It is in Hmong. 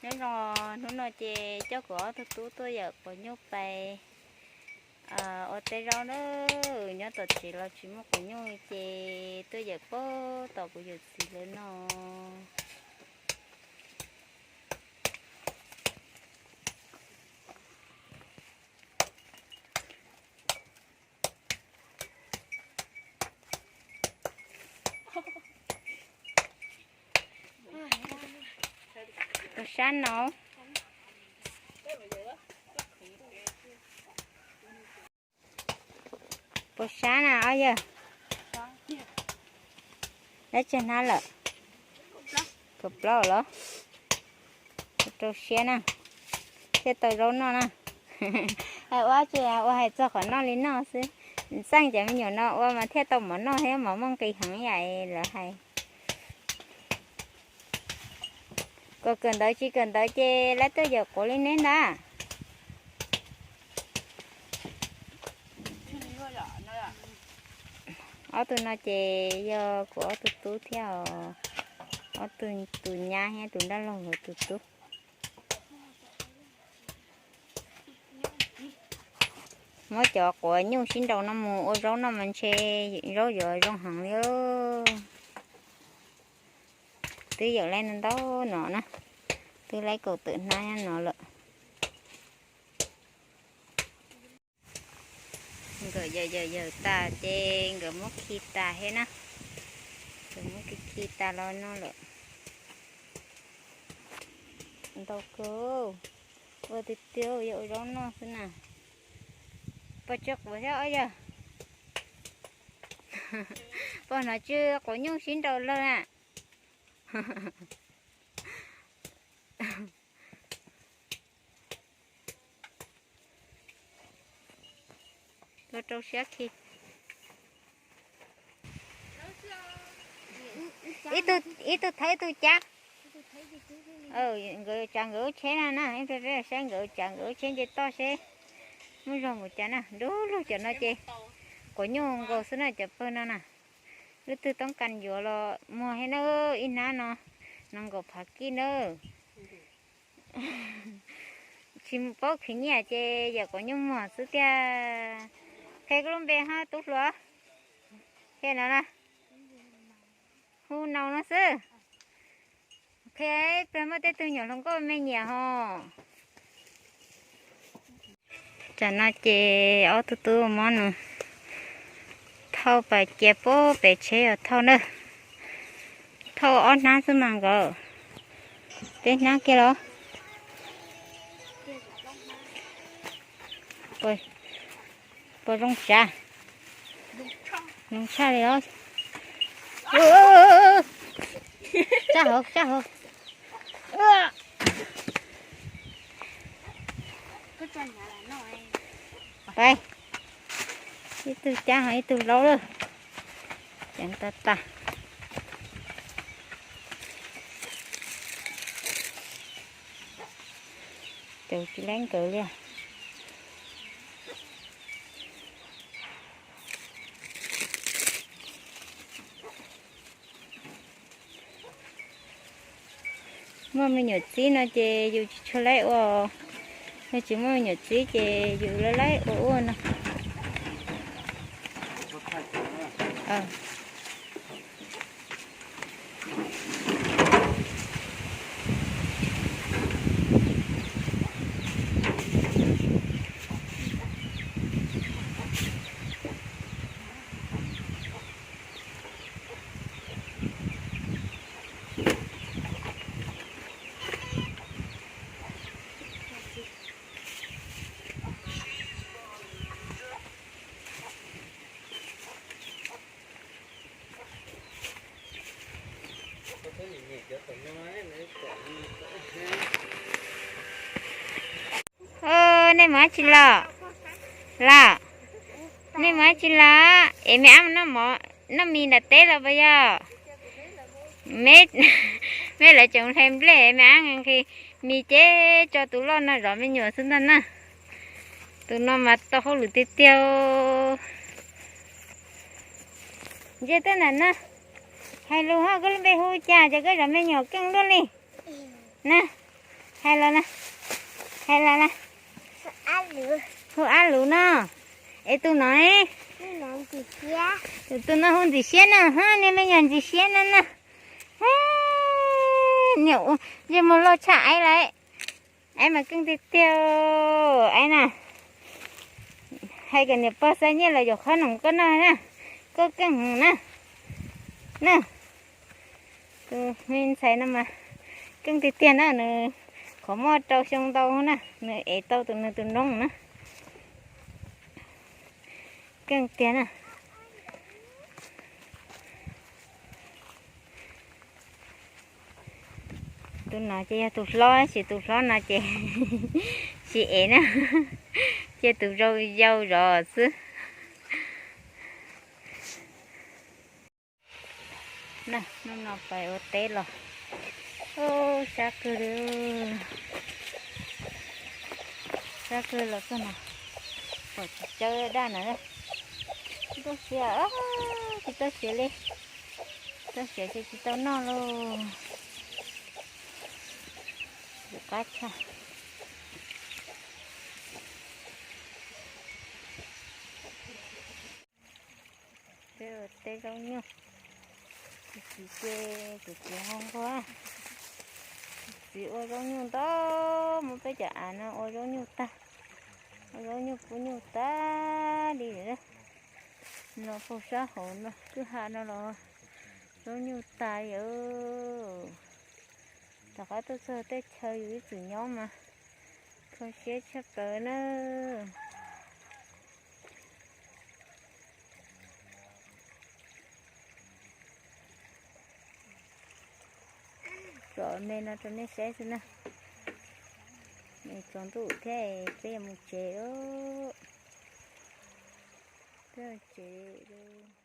Nyob zoo, hnub no ces coj kuv ob tug tub tuaj yawm quav nyuj pais ua teb zaub na. Nyob tom tsev los tsis muaj quav nyuj ces tuaj yawm puag tom kuv yawm txiv lawv no. Puas sab no? Puas sab na ob yawg? Dab tsi hnab lawm? Kaum plaub los? Rau siab na, thiaj tau zaub noj na. Ua tsis ua hais txog qhov noj li noj xwb. Xaj cov me nyuam no ua mas thiaj tau mov noj thiab, mov muaj nqis heev yam lawv hais. Kom kawm ntawv tsis kawm ntawv ces lawv tuaj yawm quav li neb ntag. Ob tug no ces yog kuv ob tug tub thiab os. Ob tug, tus nyab thiab tus dab laug tus tub. Muab cov quav nyuj sib nraus no mus ua zaub noj mas ntshe zaub yuav zoo heev li. Twb yawm laib ntau no na, twb laib kaum tawm hnab no lawm. Nkawd yawm yawm yawm tas ces nkawd muab khi tas thiab na. Nkawd muab khi khi tas los no lawm. Ntau kawg, ua tiag tiag yog ua zaub noj xwb na. Pos tsis quav thiab os yawg? Pos hnov tsw quav nyuj sib nraus lawm na. Ua rau siab khi. Ib tug thawb ib tug cab. Nkawd tsav nkawd lub tsheb na na, saib nkawd tsav nkawd lub tsheb nce toj seb muaj zog npaum cas na. Nruab lug cov no ces quav nyuj nkaus xwb na cov pawg no na. Leej twg toob kas yuav los muag thiab na, ib hnab no nees nkaum phav kij na. Tsis paub khwv nyiaj ces yawm quav nyuj muag xwb tiag. Qhia koj lub npe hab tub hluas. Qhia no na. Hu Nau no xwb. Qhia ib pliag muaj tej tug nyuam hluas nkauj me nyiam hos. Tam no ces ob tug tub mob nws thauj pas cia puag pem tsheb os thauj na. Thauj ob hnab xwb mas nkawd. Peb hnab kiag los? Puas zoo tsav? Zoo tshaj li os. Tsa hauv, tsa hauv. Pais, ib tug cab ho ib tug laub lawm. Ceev tag tag. Caum tsis laib nkawd li. Muaj me nyuam txib no ces yus tsis tshua laib ua, yog tsis muaj me nyuam txib ces yus laib laib ua ua no. Nej mus dab tsi los? Los, nej mus dab tsi los? Es me ab noj mis nram teb los puas yog? Me lawv tseem hle nplej, me ab nqhis mis ces tso tus loj no zov me nyuam xwb ntag na. Tus no mas tau hauj lwm tiag tiag. Ntsia tuaj ntawm no, hais lus ho koj lub npe hu cas ces koj zov me nyuam keej luaj li na. Hais los na, hais los na. Hu ab lus no. Es tus no, tus no hu ntxim siab na, niag me nyuam ntxim siab na na. Niam, ntsej muag loj tshaj aib lawm. Aib mas keej tiag tiag, aib na. Hais kom niam pog xa nyiaj los yuav qhob noom koj noj na, koj keej na. Na, tus me ntxhais no mas keej tiag tiag na, nws qhov muaj rau xyoo ntau na, nws ev tau tus nws tus noob na. Keej tiag na. Tus no ces yog tus hlob, tab sis tus hlob no ces tsis ev na, cia tus yau yau zov xwb. Hnub no pais ua teb los, sab kawg li, sab kawg los txog no, pom tsis tsawb daj na, tsis tau siav, tsis tau siav li, tau siav ces tsis tau noj lauj. Qab tshaj. Peb ua teb zaub nyuj, tus txiv ces tus txiv ho nquag, tus txiv ua zaub nyuj ntau, muab peb cov av no ua zaub nyuj tag, ua zaub nyuj pub nyuj tag li lawm. No puag sab hauv no kwj ha no los zaub nyuj tas li. Tom qab tuaj txog teb chaws yus ib txwm nyob mas kho siab tshaj plaws na. Tsom me no rau nej saib xwb na. Es tsaus ntuj thiab, peb yuav mus tsev lawm. Peb mus tsev lawm.